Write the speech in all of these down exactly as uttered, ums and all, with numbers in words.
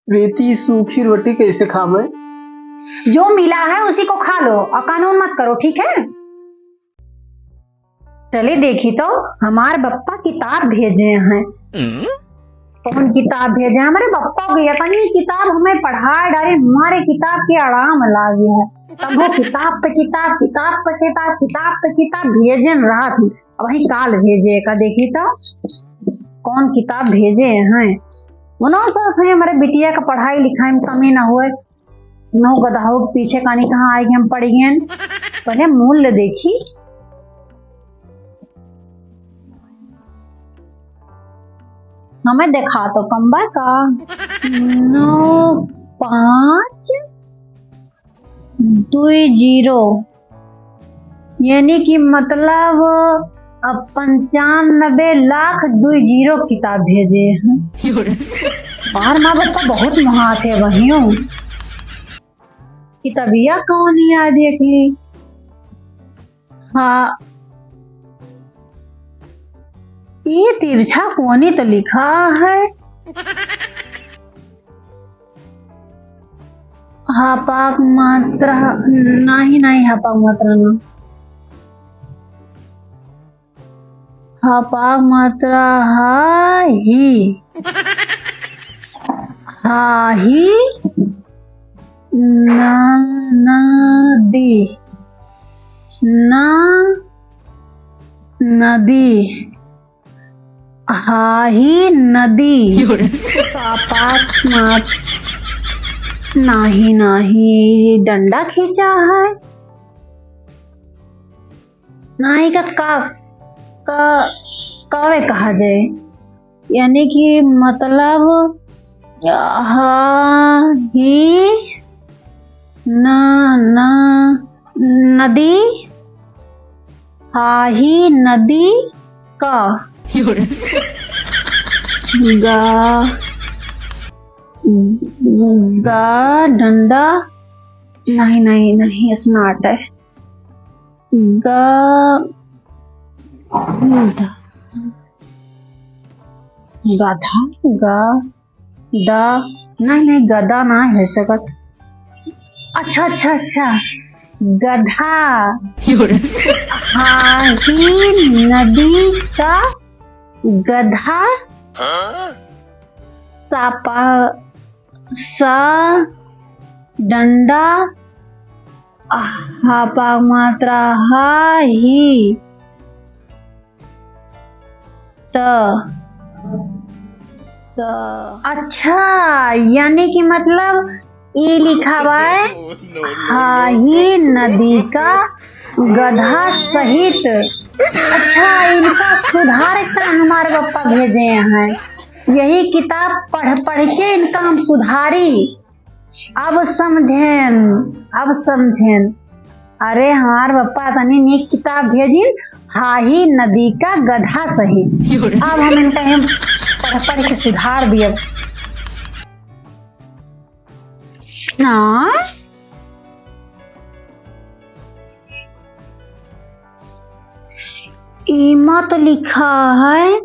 रेती सूखी रोटी कैसे खावे? जो मिला है उसी को खा लो और कानून मत करो, ठीक है? चले देखी तो हमार बप्पा किताब भेजे हैं। हम्म? कौन किताब भेजे? हमारे बप्पा भैया तनी किताब हमें पढ़ा डारे, हमारे किताब के आराम लागे है। तब वो किताब पे किताब, किताब पे किताब, किताब पे किताब भेजन रहत ही। अब वही काल भेजे का देखी तो कौन किताब भेजे हैं। मनो तो अपने हमारे बिटिया का पढ़ाई लिखाई में कमी ना होए। नौ गदहो के पीछे कानी कहाँ आएगी, हम पड़ गए। पहले मूल्य देखी। हमें देखा तो कम बा का। नौ पाँच दुई जीरो, यानी कि मतलब अब पंचानबे लाख दुई जीरो किताब भेजे हैं। और माँ बप्पा बहुत महात है बहियों। किताबिया कौन याद रखी? हाँ, ये तिरछा कोनी तो लिखा है। हापाक मात्रा, नाही, नाही, हापाक मात्रा ना। हापाक मात्रा हा ही। हा ही ना, ना दी। ना नदी। हा ही नदी। सापाक मात-, नाही, नाही, ये डंडा खींचा है। नाही का, का, का, कावे कहा जाए? यानी कि मतलब, हा ही ना, ना, नदी, हा ही नदी का। गा, गा डंडा, नहीं, नहीं, नहीं, it's not है। गा, गधा, गा, दा, नहीं, नहीं, गदा ना है सकत। अच्छा, अच्छा, अच्छा, गधा। हा ही नदी का गधा। सापा, सा, डंडा, हापाक मात्रा, हा ही। त, त। अच्छा, यानी कि मतलब ई लिखा बाय, हा ही नदी का गधा सहित। अच्छा, इनका सुधार का हमार बप्पा भेजे हैं। यही किताब पढ़ पढ़ के इनका हम सुधारी। अब समझेन, अब समझेन। अरे हमार बप्पा तनी नीक किताब भेजिन, हा ही नदी का गधा सहित। अब हम इनका हम पढ़ पढ़ के सुधार दियब। ना, इमा तो लिखा है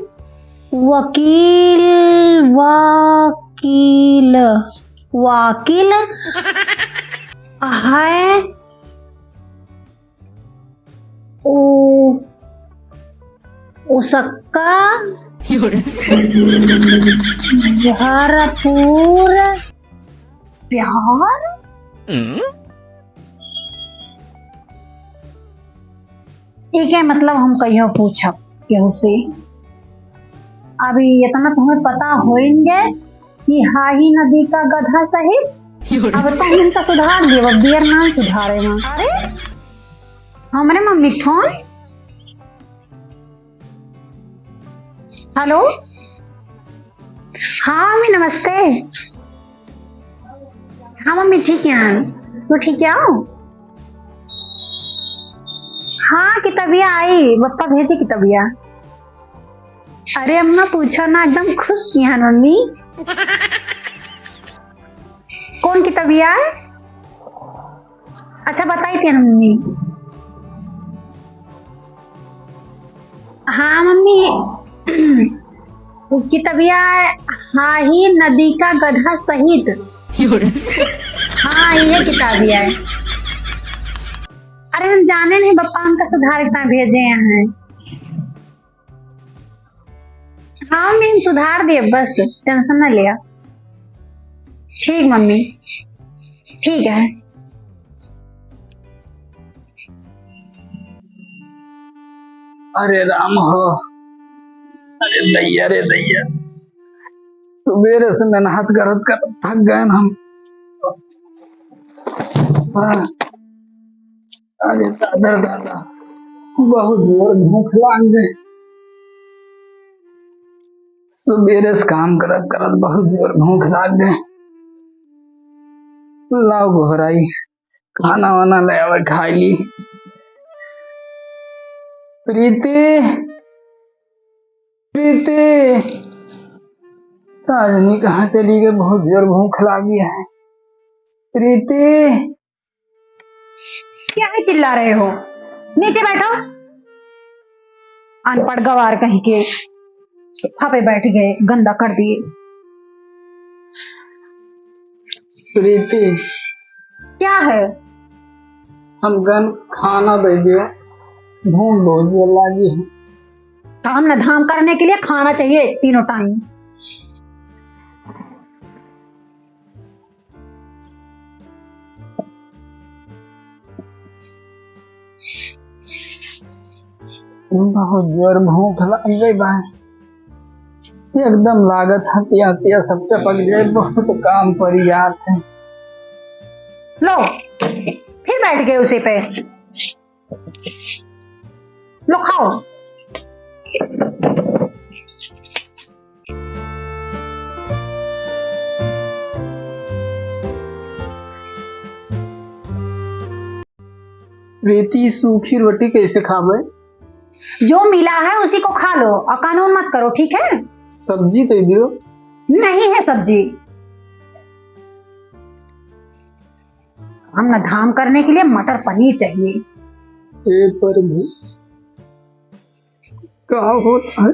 वकील, वकील, वकील है। ओ, उसका भरपूर प्यार? हम्म? ठीक है, मतलब हम कहियो पूछब केहू से। अभी इतना तुम्हें पता होइंगे कि हा ही नदी का गधा सहित। अब तो हम इनका सुधार दिए, अब बियर ना सुधारे में। अरे, हमरे मम्मी फोन। हेलो, हाँ मम्मी, नमस्ते। हाँ मम्मी, ठीक है, तू ठीक है हो? हाँ, किताबिया आई, बप्पा भेजे किताबिया। अरे अम्मा, पूछो ना, एकदम खुश किया मम्मी। कौन किताबिया है? अच्छा, बताई थी ना मम्मी। हाँ मम्मी, वो किताबिया है, हाँ ही नदी का गधा सहित। हाँ, ये किताबिया है। अरे, हम जाने नहीं, पप्पा हमका सुधार के भेजे हैं। हाँ मम्मी, हम सुधार देब, बस tension ना लिया। ठीक मम्मी, ठीक है। अरे राम हो, अरे दैया रे दैया, सुबेरे से मेहनत करत करत थक गए हम। हाँ। अरे दादा, दादा, बहुत जोर भूख लाग गए। सुबेरे से काम करत करत बहुत जोर भूख लाग गए। लाओ गोहराई, खाना वाना ले आवे, खाई ली। प्रीति, प्रीति, ताजनी कहाँ चली गई? बहुत जोर भूख लागी है। प्रीति, क्या है चिल्ला रहे हो? नीचे बैठो। अनपढ़ गवार कहीं के, सोफा पे बैठ गए, गंदा कर दिए। प्रीति, क्या है? हम गन खाना दे दियो, भूख बहुत जोर लागी है। काम न धाम करने के लिए खाना चाहिए तीनों टाइम। बहुत जोर भूख लग गई बा। एकदम लागत हतिया हतिया सब चपक जाए, बहुत काम पड़ी जात है। लो, फिर बैठ गए उसी पे। लो खाओ। प्रीति, सूखी रोटी कैसे खाबे? जो मिला है उसी को खा लो और कानून मत करो, ठीक है? सब्जी दे दियो। नहीं है सब्जी। काम न धाम करने के लिए मटर पनीर चाहिए। हे प्रभु, का होत है?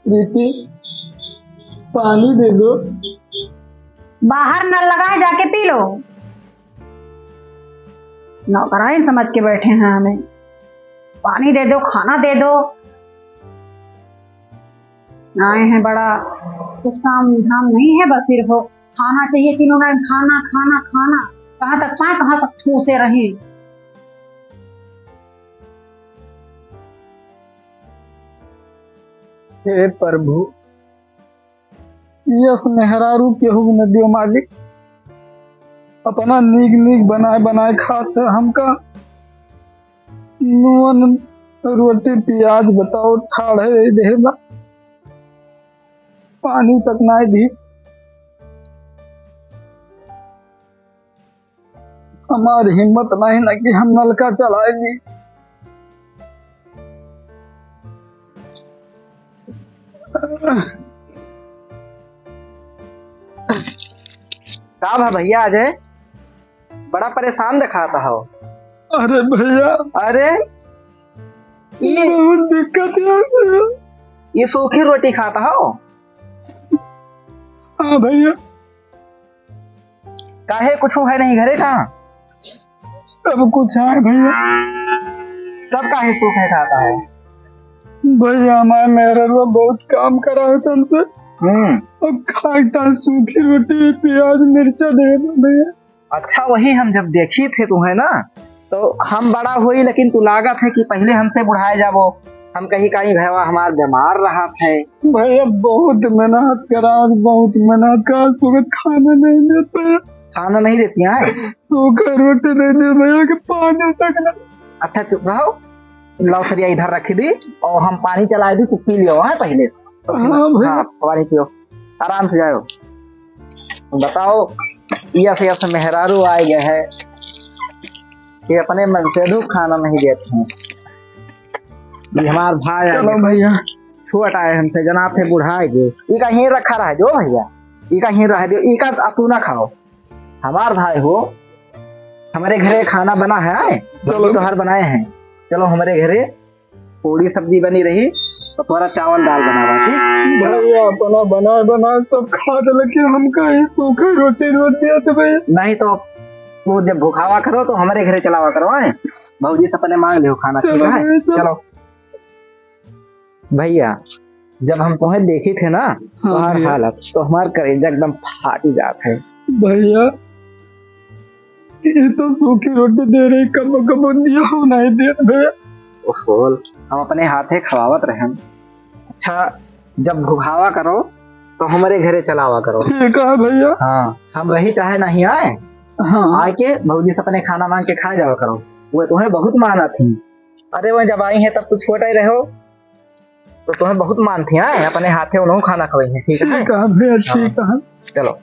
प्रीति, पानी दे दो। बाहर नल लगा है, जाके पी लो। नौकराइन समझ के बैठे हैं हमें। पानी दे दो, खाना दे दो। आए हैं बड़ा, कुछ काम धाम नहीं है, बस सिर्फ खाना चाहिए तीनों टाइम, खाना, खाना, खाना। कहाँ तक पाए, कहाँ तक ठूसे रहें। हे प्रभु, यस मेहरारू केहू न दियो मालिक, अपना नीक नीक बनाए बनाए खात है, हमका नून रोटी प्याज बताओ ठाढ़े देहे बा, पानी तक नाय दी। हमार हिम्मत नहीं ना कि हम नलका चलाए ली। का भा भैया अजय, बड़ा परेशान दिखाता हो। अरे भैया, अरे ये बहुत दिक्कत है भैया। ये सूखी रोटी खाता हो? हाँ भैया। काहे, कुछ है नहीं घरे का? सब कुछ है भैया। तब काहे सूखे खाता है? भैया, हमारे मेहररुआ बहुत काम करा है तुमसे। हम्म। अब खाए का सूखी रोटी, प्याज, मिर्चा दे दो भैया। अच्छा, वही हम जब देखी थे तुम्हें ना, तो हम बड़ा हुई, लेकिन तू लागत है कि पहले हमसे बुढ़ाए जाबो। हम कहीं कहीं भैया हमार बीमार रहा थे। भैया बहुत मेहनत करा, बहुत मेहनत करा, सुबह खाना नहीं देते। खाना नहीं देती हैं? सूखा रोटी दे दे भैया के पानी तक ना। अच्छा चुप रहो, लाओ सरिया इधर रख दी और हम पानी चला दी, तू पी लियो है पहले। हाँ भैया। हाँ, पानी पियो, आराम से जाओ। बताओ, यस यस मेहरारू आए गए हैं कि अपने मन से भी खाना नहीं देते हैं। ये हमार भाई है। चलो भैया। छोट आए हमसे, जनाब थे बुढ़ाए गए। इका ही रखा रह दो भैया, इका ही रह दो, इका तू ना खाओ। हमार भाई हो, हमरे घरे खाना बना है, चलो। तो हर बनाए हैं। चलो हमरे घरे पूड़ी सब्जी बनी रही, तो थोड़ा चावल दाल बनावा, ठीक? भैया, अपना बनाए बनाए सब खा दे, लेकिन हमका ही सूखी रोटी रोज दिया थे भैया। नहीं तो वो जब भुखावा करो तो हमरे घरे चलावा करो, हैं? भौजी से अपने मांग लियो खाना, चलो ठीक है? भैया, चलो। चलो। भैया, जब हम तुम्हें देखी थे ना, हाँ तुम्हार भैया। हालत, तो हमार करेजा एकदम फाटी जात है। भैया, ये तो सूखी रोटी दे रही, कब कब दिया हो नहीं देत भैया। ओहो, हम अपने हाथे खवावत रहन। अच्छा, जब भुखावा करो, तो हमरे घरे चलावा करो। ठीक है भैया। हाँ, हम रही चाहे नहीं आए, हाँ। आके भौजी से अपने खाना मांग के खा जावा करो। वो तुम्हें बहुत मानत थी। अरे, वो जब आई है, तब तो छोटा ही रहो, तो तुम्हें बहुत मानत थी, हाँ? अपने हाथे उन्हों खाना खवाई है, ठीक है? ठीक है भैया, हाँ। ठीक है। चलो।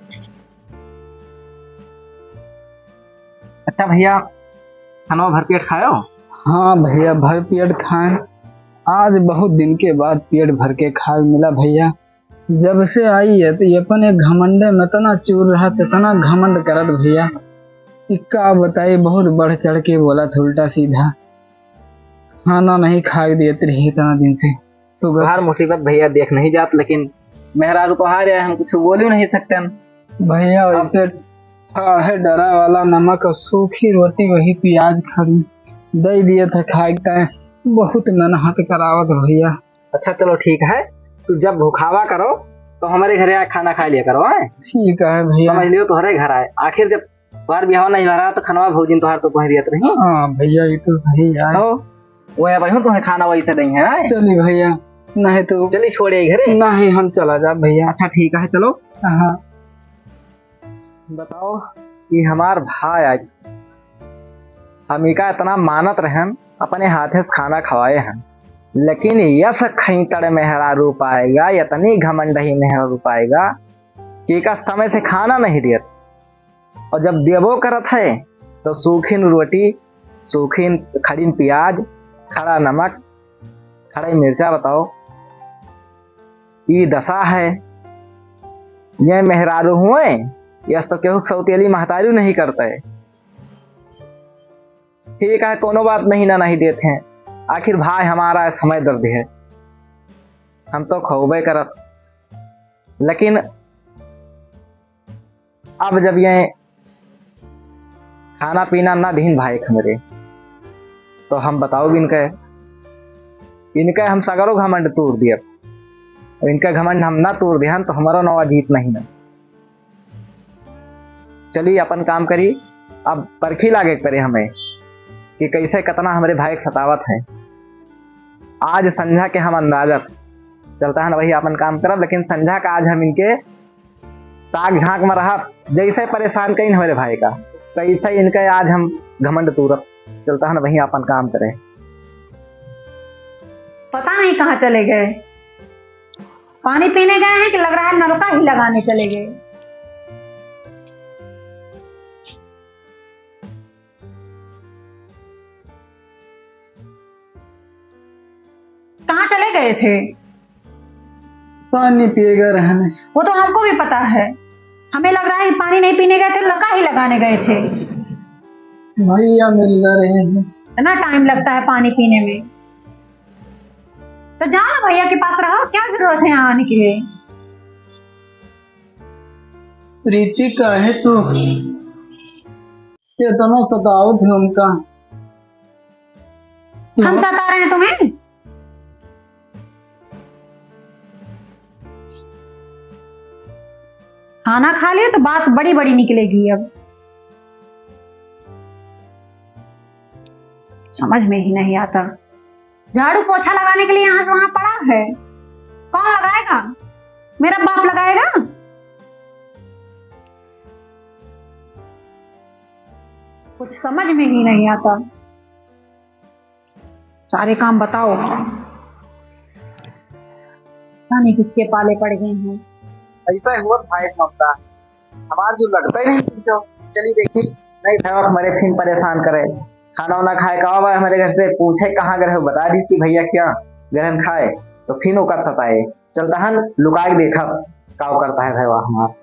अच्छा भैया, खाना भर पेट खायो? हाँ भैया, भर पेट खाए। आज बहुत दिन के बाद पेट भर के खाए मिला भैया। जब से आई है, तो ये अपन एक घमंडे में इतना चूर रहा, इतना घमंड करत भैया, कि का बताई, बहुत बढ़ चढ़ के बोला था उल्टा सीधा। खाना नहीं खाए देत रही इतना दिन से। सुगर। तोहार मुसीबत भैया देख नहीं जात, लेकिन मेहरारू तोहार है, हम कुछ बोल ही नहीं सकते हैं। भैया, अब वैसे है डरा वाला नमक और सूखी रोटी, वही प्याज खड़ी दे दिए थे खाए के टाइम। बहुत मेहनत करावत भैया। अच्छा चलो ठीक है, तू जब भुखावा करो तो हमारे घरे आके खाना खा लिया करो, हैं? ठीक है भैया। समझ लियो, तोहरे घर आए। आखिर जब तोहार बियाह नहीं भरा तो खनवा भौजिन तोहार तो कहीं दियत रही। हाँ भैया, ये तो सही है। तो वो अब यूं तुम्हें खाना वही से देंगे, हैं? चली भैया, नहीं तो चली छोड़े घरे। नहीं, हम चला जा भैया। अच्छा ठीक है, चलो। हाँ। बताओ कि हमार भाई आज हम इका इतना मानत रहन, अपने हाथे से खाना खवाए हैं, लेकिन यस खैतड़ मेहरारू पाएगा, इतनी घमंडही मेहरारू पाएगा कि इका समय से खाना नहीं देत, और जब देबो करत है तो सूखिन रोटी, सूखिन खड़िन प्याज, खड़ा नमक, खड़ा मिर्चा। बताओ, ई दशा है। ये मेहरारू हुए, यस तो केहू सौतेली महतारू नहीं करते। ठीक है, कोनो बात नहीं ना, नहीं देते हैं, आखिर भाई हमारा है, समय दर्द है, हम तो खौबे करत। लेकिन अब जब ये खाना पीना ना दीन भाई हमरे, तो हम बताओ भी इनके, इनके हम सगरो घमंड तोड़ दिए। और इनका घमंड हम ना तोड़ दिहन तो हमारा नवा जीत नहीं ना। चली अपन काम करी। अब परखी लागे के परे हमें कि कैसे कितना हमरे भाई के सतावत है। आज संझा के हम अंदाजत चलता है ना वही अपन काम करब, लेकिन संझा का आज हम इनके ताक झांक में रहब, जैसे परेशान कइन हमरे भाई का, तैसे इनके आज हम घमंड तूरब। चलता है ना वही अपन काम करे। पता नहीं कहाँ चले गए, पानी पीने गए हैं कि लग रहा है नलका ही लगाने चले गए। कहाँ चले गए थे? पानी पिएगा रहने। वो तो हमको भी पता है, हमें लग रहा है पानी नहीं पीने गए थे, लका ही लगाने गए थे। भैया मिल रहे हैं। इतना टाइम लगता है पानी पीने में, तो जाओ ना भैया के पास रहो, क्या जरूरत है यहाँ आने के लिए? प्रीति, काहे तू इतना सतावत है हमका? हम सता रहे हैं तुम्हें? खाना खा लिए तो बात बड़ी बड़ी निकलेगी अब। समझ में ही नहीं आता। झाड़ू पोछा लगाने के लिए यहाँ से वहां पड़ा है, कौन लगाएगा? मेरा बाप लगाएगा? कुछ समझ में ही नहीं आता, सारे काम बताओ। पता नहीं किसके पाले पड़ गए हैं। ऐसा ही हुआ भाई ममता, हमार जो लगता ही नहीं कुछ। चलिए देखिए, नहीं था हमारे फिर परेशान करे। खाना वाना खाए का आवा हमरे घर से, पूछे कहाँ गए हो, बता दी कि भैया क्या गए हैं खाए, तो फिर ओका सताए। चलता हन लुकाए के देखब का करता है भैया हमार।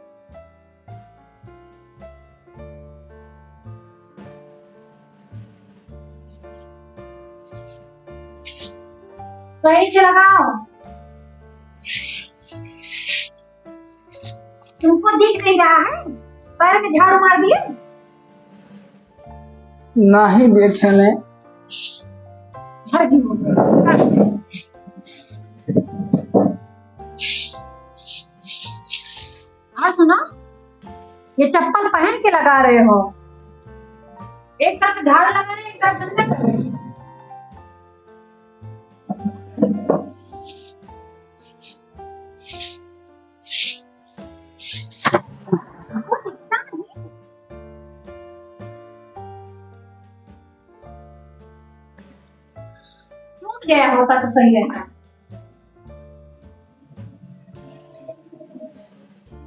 सही से लगाओ। तुमको दिख नहीं रहा है? पैर में झाड़ू मार दिए? नहीं देखे ने। भागी हो। हाँ, सुनो, ये चप्पल पहन के लगा रहे हो, एक तरफ झाड़ू लगा रहे, एक तरफ गंदा कर रहे हो। टूट गया होता तो सही रहता।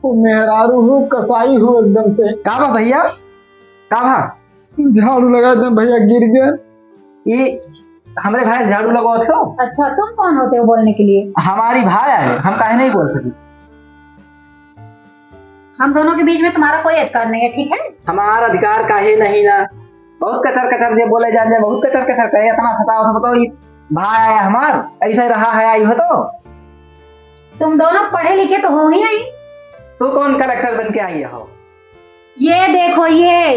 वो मेहरारू हूँ, कसाई हूँ एकदम से। का बा भैया? का बा? झाड़ू लगाए थे भैया, गिर गए। ये हमरे भाई झाड़ू लगावत हो? अच्छा, तुम कौन होते हो बोलने के लिए? हमारी भाई है, हम काहे नहीं बोल सकी? हम दोनों के बीच में तुम्हारा कोई अधिकार नहीं है, ठीक है? हमारा अधिकार काहे नहीं ना? बहुत कचर कचर जे बोले जान जाए, बहुत कचर कचर कहे, इतना सताओ से बताओ, ये भाई आया हमार, ऐसे रहा है आई हो तो। तुम दोनों पढ़े लिखे तो हो ही नहीं। तू कौन कलेक्टर बन के आई हो? ये देखो, ये।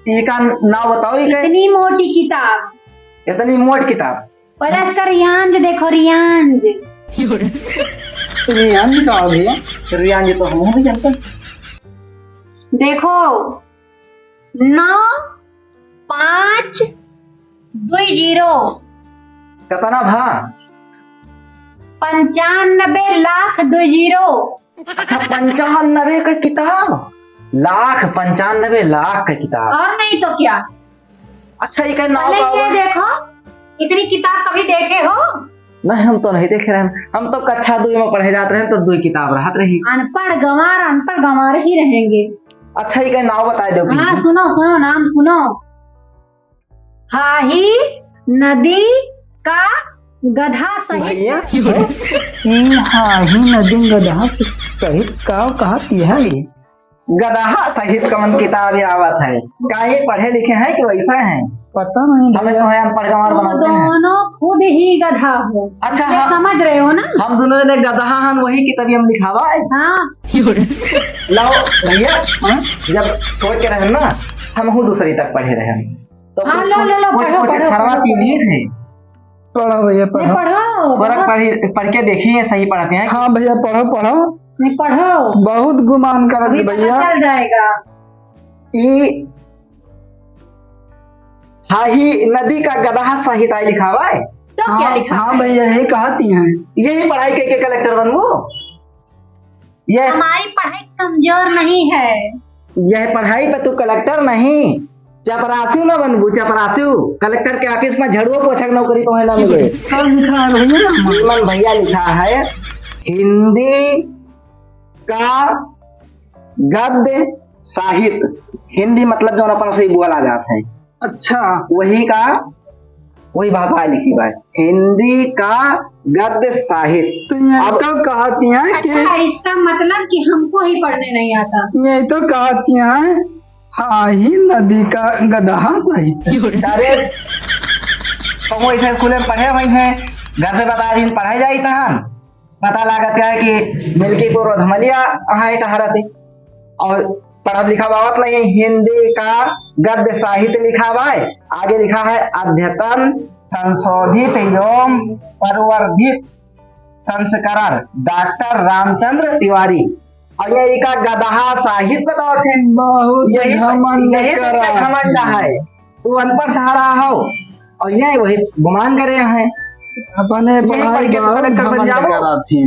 ये का नाव बताओ, ये का? इतनी मोटी किताब। इतनी मोट किताब? पहले इसका रियांज देखो, रियांज। रियांज का हो भैया? रियांज तो हम भी जानते हैं। देखो, नौ पाँच दुई जीरो। कितना भा? पंचानबे लाख दुई जीरो। अच्छा, पंचानबे का किताब, लाख, पंचानबे लाख का किताब। और नहीं तो क्या? अच्छा, ये का नाव पहले का ये हुआ? देखो, इतनी किताब कभी देखे हो? नहीं, हम तो नहीं देखे रहे, हम तो कक्षा दुई में पढ़े जात रहे, तो दुई किताब रहत रही। अनपढ़ गंवार, अनपढ़ गंवार ही रहेंगे। अच्छा, ये का नाव बताए दो हाँ, भैया। सुनो, सुनो, नाम सुनो। हाही नदी का गदहा सहित। भैया, ई हाही नदी गदहा सहित का कहत है? गदहा सहित कौन किताब आवत है? का ये पढ़े लिखे हैं कि वैसा है? पता नहीं हमें भैया। तो है अनपढ़ गंवार वो बनाते हैं। दोनों खुद ही गधा हो। अच्छा, ये हाँ। समझ रहे हो ना? हम दोनों ने गदहा हन, वही किताब हम लिखावा है। हाँ। लाओ भैया, हाँ? जब छोड़ के रहे ना, हम हूँ दूसरी तक पढ़े रहे। तो हाँ, कुछ, लो, लो, लो, कुछ, पढ़ो, कुछ पढ़ो, अक्षरवा पढ़ो। चिन्हित है। पढ़ो भैया, नहीं, पढ़ो। पढ़ो, थोड़ा बहुत। पढ़ी, पढ़ के देखिए, सही पढ़ते हैं। हाँ भैया, पढ़ो, पढ़ो। नहीं, पढ़ो। बहुत गुमान करत अभी पता भैया। चल जाएगा। ई हाही नदी का गदहा सहित आई लिखा हुआ है। तो क्या हाँ, लिखा हाँ है? भैया, यही कहती हैं। यही पढ़ाई के, के कलेक्टर बनबो? ये हमारी पढ़ाई कमजोर नहीं है। यह पढ़ाई पे तू कलेक्टर नहीं, चपरासी न बनबू, चपरासी। कलेक्टर के ऑफिस में झाड़ुओ पोछा के नौकरी तोहे ना मिले। का लिखा है भैया? ईमन भैया लिखा है, हिंदी का गद्य साहित्य। हिंदी मतलब जौन अपन से बोला जात है। अच्छा। वही का, वही भाषा लिखी बा, हिंदी का गद्य साहित्य। तो ये अब तो कहती हैं कि अच्छा, इसका मतलब कि हमको ही पढ़ने नहीं आता। ये तो कहती हैं, हाही नदी का गदहा साहित्य। अरे, तुम ऐसे स्कूल में पढ़े हुए हैं, घर से बता दिन पढ़े जाई तहन, पता लागत है कि मिल्कीपुर और धमलिया अहाँ एक हरती। और पढ़ब लिखब आवत नहीं, हिंदी का गद्य साहित्य लिखा हुआ है। आगे लिखा है अद्यतन, संशोधित एवं परिवर्धित संस्करण, डॉक्टर रामचंद्र तिवारी। और ये इका गदहा साहित्य बतावत है। बहुत यही, घमंड यही तो करा। घमंड है। वो अनपढ़ सहारा हो और ये वही गुमान करे हैं। अपने यही पढ़ाई पढ़ के तो बहुत कलेक्टर बन घमंड जाओ। करा थी।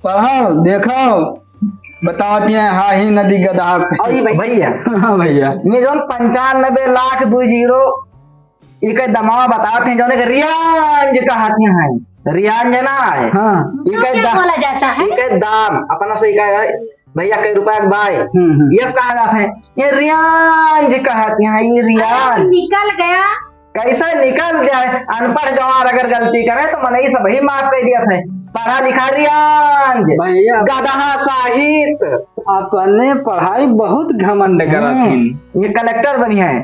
पढ़ो, देखो, बतावत हैं, हाही नदी गदहा से। और ये भैया, हाँ भैया। ये जौन पंचानबे लाख दुई जीरो, इके दमावा बतावत हैं, जौन एक रियांज कहत हैं, रियांज ना है। हाँ। इके तो क्या दा-, बोला जाता है? इके दाम, अपना से इका है, भैया कई रुपया के बाय। हम्म, हम्म। ये कहा जात है, ये रियान जी कहत यहाँ, ये रियान। अरे, निकल गया। कैसे निकल जाए? अनपढ़ गंवार अगर गलती करे तो मनई सबही माफ कर दिया था। पढ़ा लिखा रियान जी। भैया। गदहा साहित। अपने पढ़ाई बहुत घमंड करत हम्म, हन। ये कलेक्टर बनी है।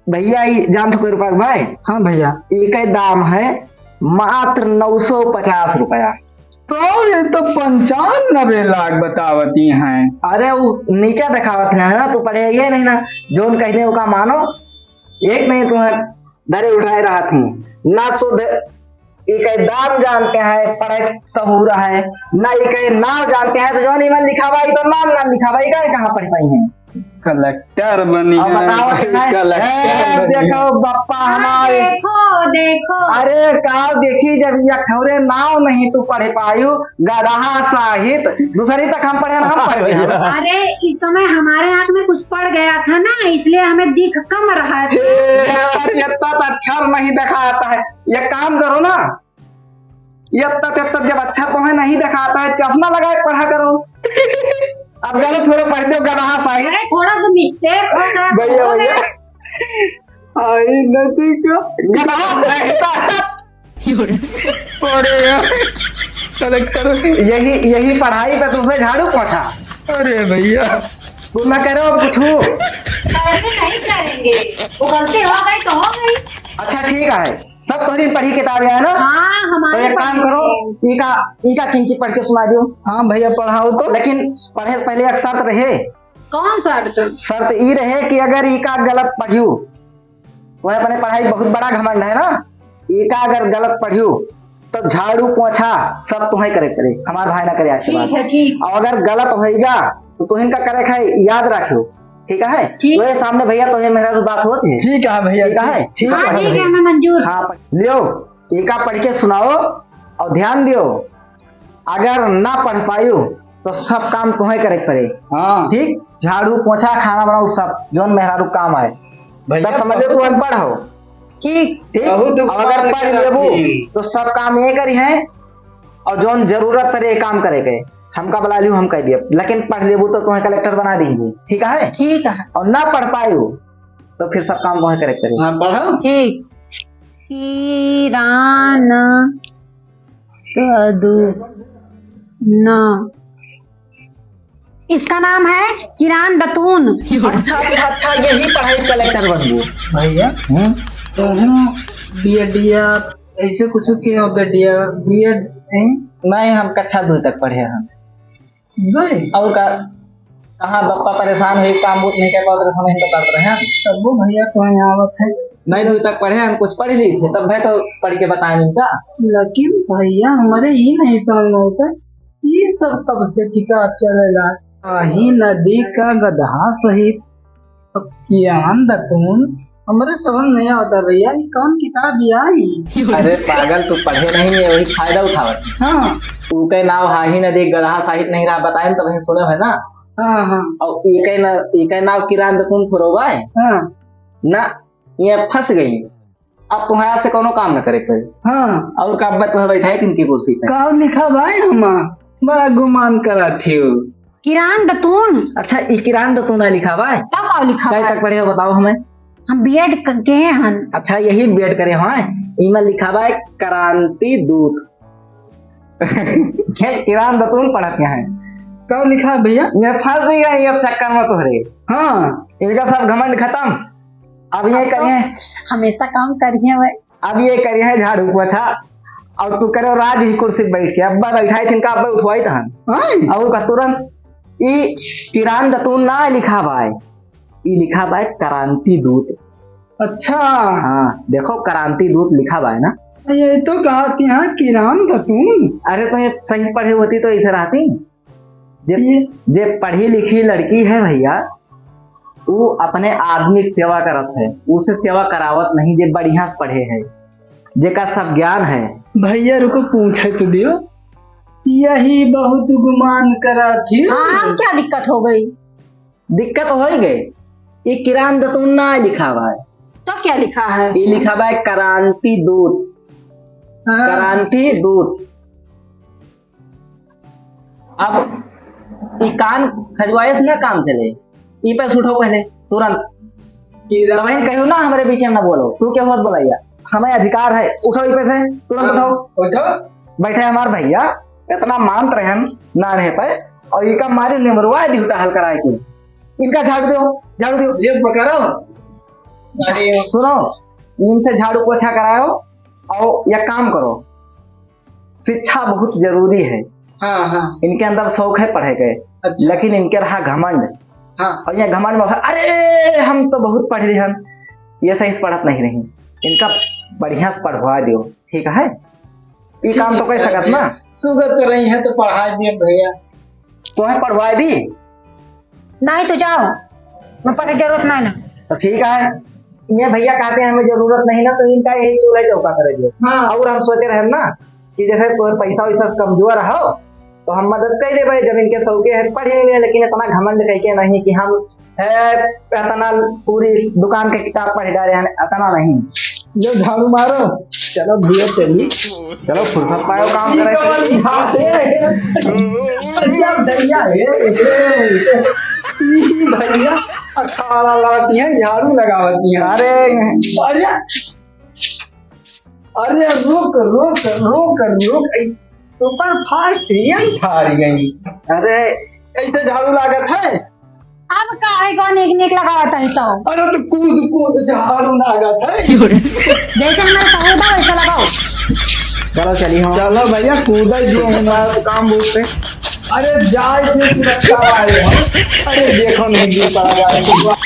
भैया, ई जान तो कोई रुपया के बाय? हाँ भैया। एके दाम है मात्र नौ सौ पचास रुपया। तो ये तो पंचानबे लाख बतावती हैं। अरे, वो नीचे दिखावत है ना, तू पढ़े ये नहीं ना, जोन कहते हैं, ओका मानो, एक नहीं तुम्हें धरे उठाए रहत हूँ, ना शुद्ध इके दाम जानते हैं, पढ़े सहूर है, ना इके नाम जानते हैं, तो जौन इमन लिखा बा, ई तो नाम ना लिखा बा, इका कहाँ पढ़ पाई हैं? कलेक्टर बनी अब है, बताओ कि नहीं? कलेक्टर ए, बनी देखो है। बप्पा हाँ, हमारे। देखो, देखो। अरे, का देखी, जब ये अक्षरे नाव नहीं तू पढ़ पायु, गदहा साहित, दूसरी तक हम पढ़े ना, हम पढ़ गए। अरे, इस समय हमारे आँख में कुछ पड़ गया था ना, इसलिए हमें दिख कम रहा था। ए, यार, ये तो अच्छा नहीं दिखाता है। एक काम करो ना, ये तक, ये तक जब अच्छा तुम्हें नहीं दिखाता है, चश्मा लगा के पढ़ा करो। अब गलत थोड़ा पढ़ते हो, गदहा साहित। अरे, थोड़ा सा mistake हो गया, भैया, हो भैया। गया। आई नदी का गदहा साहित। अरे यार, कलेक्टर। यही, यही पढ़ाई पे तुमसे झाड़ू पोंछा। अरे भैया। गुस्सा करो अब कुछ। अरे नहीं करेंगे, वो गलती हो गई तो हो गई। अच्छा ठीक है, सब तोहरी पढ़ी किताब है ना? हाँ, हमारी तो एक काम पढ़ी करो, है। इका, इका किंची पढ़ के सुना दियो। हाँ भैया, पढ़ाओ तो। लेकिन पढ़े से पहले एक शर्त रहे। कौन शर्त? शर्त ई रहे कि अगर इका गलत पढ़ियो, वह अपने पढ़ाई बहुत बड़ा घमंड है ना, इका अगर गलत पढ़ियो तो झाड़ू पोंछा सब तुम्हें करे पड़े, हमार भाई ना करे आज के ठीक बाद। है, ठीक। और अगर गलत होइगा तो तुहिन का करे खाए याद रखियो, ठीक है? ठीक। तो ये सामने भैया तो ये मेरा बात होत है। ठीक है भैया, ठीक है? ठीक है। हाँ, ठीक है, हमें मंजूर। हाँ, पढ़ लियो, इका पढ़ के सुनाओ और ध्यान दियो, अगर ना पढ़ पायो तो सब काम तुम्हें करे पड़े। हाँ। ठीक, झाड़ू पोंछा खाना बनाओ सब जौन मेहरारू काम आए। भैया, तब समझो तू अनपढ़ हो। ठीक। ठीक, बहुत और अगर पढ़ लेबू तो सब काम ये करी है और जौन जरूरत पड़े काम करे के, हमका बुला लियो, हम कह दिए, लेकिन पढ़ लेबू तो तुम्हें कलेक्टर बना देंगे, ठीक है? ठीक है। और ना पढ़ पायो तो फिर सब काम तुम्हें करे पड़े। हाँ, पढ़ो। ठीक। किरान तदु न। इसका नाम है किरान दतून। अच्छा, अच्छा, अच्छा, यही पढ़ाई कलेक्टर बनबू। भैया, हम्म? तुम बीएड या ऐसे कुछ के हो, बीएड, बीएड नहीं? नहीं, हम कक्षा दो तक पढ़े हैं। नहीं। और का, कहाँ बप्पा परेशान हुई, काम बूत नहीं कर पावत रहे, हम तो करत रहे हैं। तब वो भैया तो यहाँ आवत है। नहीं, दो तक पढ़े हैं, कुछ पढ़ ली थे, तब भाई तो पढ़ के बताए नहीं का। लेकिन भैया, हमारे ये नहीं समझ में होता, ये सब कब से किताब चलेला? आही नदी का गदहा सहित। अब किरान दतून, हमरे समझ नहीं आवता भैया, ये कौन किताब आई? अरे पागल, तू पढ़े नहीं है, वही फायदा उठावत है। हाँ। ऊ के नाव हाही नदी गदहा साहित नहीं रहा, बताए न, तब हम सुने है ना। हाँ, हाँ। और इके न-, इके नाव किरान दतून थोड़ो बाय। हाँ। ना, ये फंस गई। अब तुम्हारा से कोनो काम न करे पड़े। हाँ। और का, अब तुम्हें बैठाए इनकी कुर्सी पे। का लिखा भाई हमा? बड़ा गुमान करा थियो। किरान दतून। अच्छा, ई किरान दतून ना लिखा बा? तब का लिखा कै बा? तक पढ़े हो बताओ हमें। हम बीएड क-, के हन। अच्छा, यही बीएड करे हो, हैं? इमा लिखा बा क्रांति दूत। ये किरान दतून पढ़त यहाँ है। का लिखा है भैया? ये फंस गई है, ये चक्कर में तोहरे। हाँ। इनका सब घमंड खत्म। अब ये अब तो करिए। हमेशा काम करिए हुए। अब ये करिए झाड़ू पोछा, और तू करो राज ही कुर्सी पे बैठ के, अब्बा बैठाई थिन का, अब्बा उठवाई तहन। हाँ। और का तुरंत ई किरान दतून ना लिखा बाय, ई लिखा बाय क्रांति दूत। अच्छा। हाँ, देखो क्रांति दूत लिखा बाय ना। ये तो कहा कि हाँ, किरान दतून। अरे तो ये सही से पढ़े होती तो ऐसे रहती। जे, ये जे पढ़ी लिखी लड़की है भैया, ऊ अपने आदमी के सेवा करत है, उसे सेवा करावत नहीं, जे बढ़िया से पढ़े है, जेका सब ज्ञान है। भैया रुको, पूछे तो दियो, यही बहुत गुमान करा थी। हाँ, क्या दिक्कत हो गई? दिक्कत हो ही गई, ये किरान दतून ना लिखा हुआ है। तो क्या लिखा है? ये लिखा हुआ है क्रांति दूत। हाँ। क्रांति दूत। अब ई कान खजुआए से ना काम चले। ई पे से उठो पहले, तुरंत। तबहिन कहियो ना हमरे बीच में ना बोलो। तू क्या होत बोलैया? हमें अधिकार है, उठो ई पे से, तुरंत उठो। उठो। बैठे हमार भैया, इतना मानत रहन ना रहे पे, और इनका मारे निमरवा दी उठा हल कराए के। इनका झाड़ू दो, झाड़ू दो। ये पकड़ो। अरे। सुनो, इनसे झाड़ू पोछा कराओ और या काम करो। शिक्षा बहुत जरूरी है। हाँ, हाँ। इनके अंदर शौक है पढ़े के, अच्छा। लेकिन इनके रहा घमंड। हाँ। और ये घमंड में, "अरे, हम तो बहुत पढ़ रहे हैं," ये सही से पढ़त नहीं रही। इनका बढ़िया से पढ़वा दियो, ठीक है? ये ठीक काम तो कर है सकत ना। भैया। सुगत तो रही है तो पढ़ा दिए भैया। तो है पढ़वा दी। नहीं तो जाओ, मैं पढ़े जरूरत नहीं ना। तो ठीक है, ये भैया कहते हैं हमें जरूरत नहीं ना, तो इनका यही चूल्हे चौका करे जो। हाँ। और हम सोचे रहे ना कि जैसे तोहर पैसा वैसा से कमजोर रहो, तो हम मदद कर देबे, जब इनके शौके है पढ़ेंगे, लेकिन इतना घमंड कह के नहीं कि हम है इतना पूरी दुकान के किताब पढ़ डाले हैं, इतना नहीं। जो झाड़ू मारो, चलो भैया चली। चलो, फुर्सत पायो काम करे। कौन झाड़े? भैया, भैया, हे, हे, हे। ई भैया अखाड़ा लगाती हैं, झाड़ू लगावती हैं। अरे। अरे, अरे, रुक, रुक, रुक, रुक। ई super fast यही ठार गई। अरे, ऐसे झाड़ू लागत है? अब काहे को नीक नीक लगावत है तो? अरे तो कूद कूद झाड़ू लागत है। जैसे हमारे सहूर बा वैसे लगाओ। चलो चली हम। चलो भैया कूदा जो हमारा काम बोलते। अरे जाए थे सुरक्षा वाले हम। अरे देखो नहीं गिर पड़ा जाए।